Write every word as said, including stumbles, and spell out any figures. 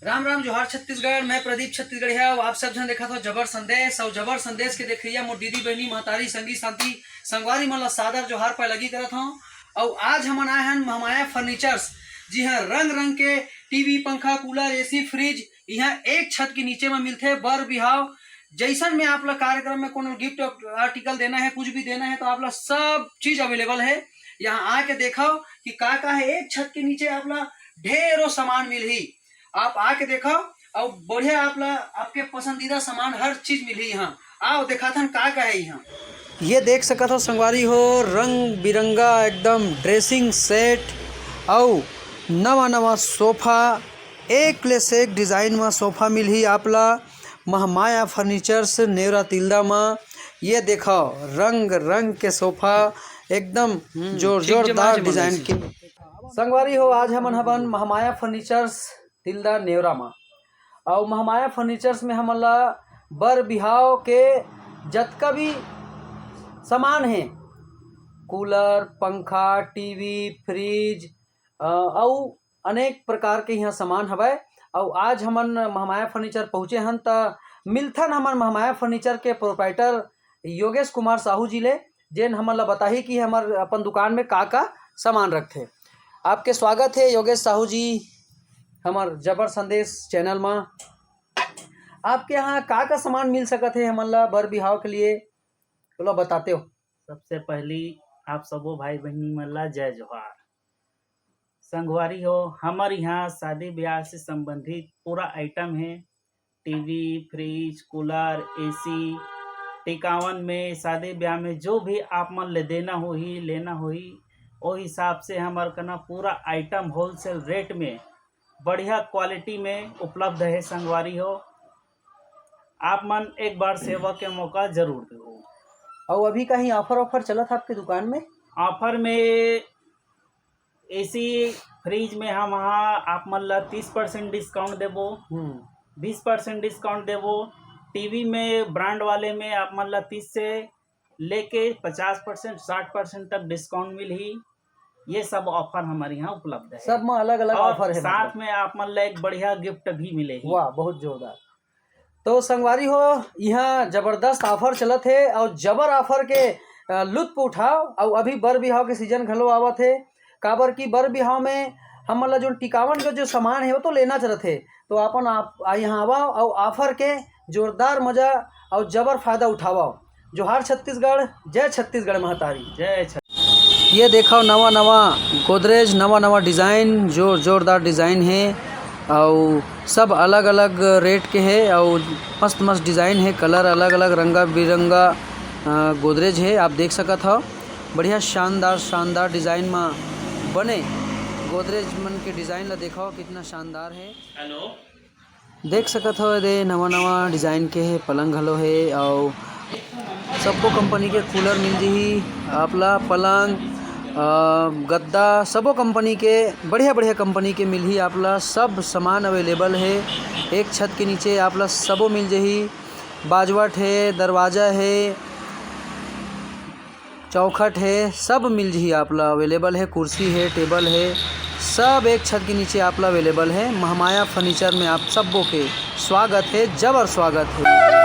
राम राम, जोहार छत्तीसगढ़। मैं प्रदीप छत्तीसगढ़िया, अउ आप सब झन देखत हो जबर संदेश। अउ जबर संदेश के देखइया मोर दीदी, बहिनी, महतारी, संगी, साथी, संगवारी मन ला सादर जोहार पैलगी करत हौं। अउ आज हमन आए हन महमाया फर्नीचर्स, जी हाँ, रंग रंग के टीवी, पंखा, कूलर, एसी, फ्रिज इहाँ एक छत के नीचे म मिलथे। बर बिहाव जइसन में आप ला कार्यक्रम में कोनो गिफ्ट आर्टिकल देना है, कुछ भी देना है, तो आप ला सब चीज अवेलेबल है। यहाँ आके देखव कि का का है। एक छत के नीचे आप ला ढेरों सामान मिलही। आप आके देखव, अउ बढ़िया आप ला आपके पसंदीदा सामान हर चीज मिलही यहाँ। आओ देखाथन का का है यहाँ। ये देख सकत हो संगवारी हो, रंग बिरंगा एकदम ड्रेसिंग सेट अउ नवा नवा सोफा, एक ले से एक डिजाइन म सोफा मिलही आप ला महमाया फर्नीचर्स नेवरा तिल्दा म। ये देखव, रंग रंग के सोफा एकदम हम्म, जोर ठीक जमाए जोरदार जमाए डिजाइन से। के। संगवारी हो, आज हमन हवन महमाया फर्नीचर्स तिल्दा नेवरा म। अउ महमाया फर्नीचर्स में हमन ला बर बिहाव के जतका भी सामान हे, कूलर, पंखा, टीवी, फ्रिज, अ, अउ अनेक प्रकार के इहाँ सामान हवय। अउ आज हमन महमाया फर्नीचर पहुँचे हन, त मिलथन हमन महमाया फर्नीचर के प्रोप्राइटर योगेश कुमार साहू जी ले, जेन हमन ला बताही कि हमर अपन दुकान में का का सामान रखथे। आपके स्वागत है योगेश साहू जी, हमर जबर संदेश चैनल मा। आपके यहाँ का का सामान मिल सकत है हमन ला बर बिहाव के लिए, ओला बताते हो। सबसे पहली आप सबो भाई बहिनी मन ला जय जोहार। संगवारी हो, हमर यहाँ शादी ब्याह से संबंधित पूरा आइटम है, टीवी, फ्रिज, कूलर, एसी। टिकावन में, शादी ब्याह में जो भी आप मन ले देना होही, लेना होही, ओ हिसाब से हमर कना पूरा आइटम होलसेल रेट में, बढ़िया क्वालिटी में उपलब्ध है संगवारी हो। आप मन एक बार सेवा के मौका जरूर दो। अउ अभी कहीं ऑफर ऑफर चलत है आपके दुकान में? ऑफर में एसी फ्रिज में हम हा आप मन ला तीस परसेंट डिस्काउंट देबो, हम्म। बीस परसेंट डिस्काउंट देबो। टीवी में, ब्रांड वाले में आप मन ला तीस से लेके पचास परसेंट, साठ परसेंट तक डिस्काउंट मिलही। ये सब ऑफर हमारे यहाँ उपलब्ध है। सब में अलग-अलग और ऑफर है, साथ मतलब। में आप मन ला एक बढ़िया गिफ्ट भी मिलेही। वाह, बहुत जोरदार। तो संगवारी हो, यहाँ जबरदस्त ऑफर चलत हे और जबर ऑफर के, अ, लुत्फ उठाओ। और अभी बर बिहाव के सीजन घलो आवत हे, काबर कि बर बिहाव में हमन ला जो टिकावन के जो सामान हे, वो तो लेना च रथे। तो अपन आप, आ, यहाँ आवा और ऑफर के जोरदार मजा और जबर फायदा उठावा। जोहार छत्तीसगढ़, जय छत्तीसगढ़ महतारी। जय छत्तीसगढ़। ये देखव नवा नवा गोदरेज, नवा नवा डिजाइन, जोर जोरदार डिजाइन हे अउ सब अलग अलग रेट के हे अउ मस्त मस्त डिजाइन हे, कलर अलग अलग, रंगा बिरंगा, अ, गोदरेज हे। आप देख सकत हव बढ़िया शानदार शानदार डिजाइन म बने गोदरेज मन के डिजाइन ला देखव कितना शानदार हे। हेलो। देख सकत हव, एदे नवा-नवा डिजाइन के हे, पलंग घलो हे, अउ सब्बो कंपनी के कूलर मिल जही आप ला, पलंग, अ, गद्दा, सबो कंपनी के, बढ़िया-बढ़िया कंपनी के मिलही आप ला। सब सामान अवेलेबल हे, एक छत के नीचे आप ला सबो मिल जही। बाजवट हे, दरवाजा हे, चौखट हे, सब मिल जही आप ला, अवेलेबल हे। कुर्सी हे, टेबल हे, सब एक छत के नीचे आप ला अवेलेबल हे। महमाया फर्नीचर में आप सबो के स्वागत हे, जबर स्वागत हे।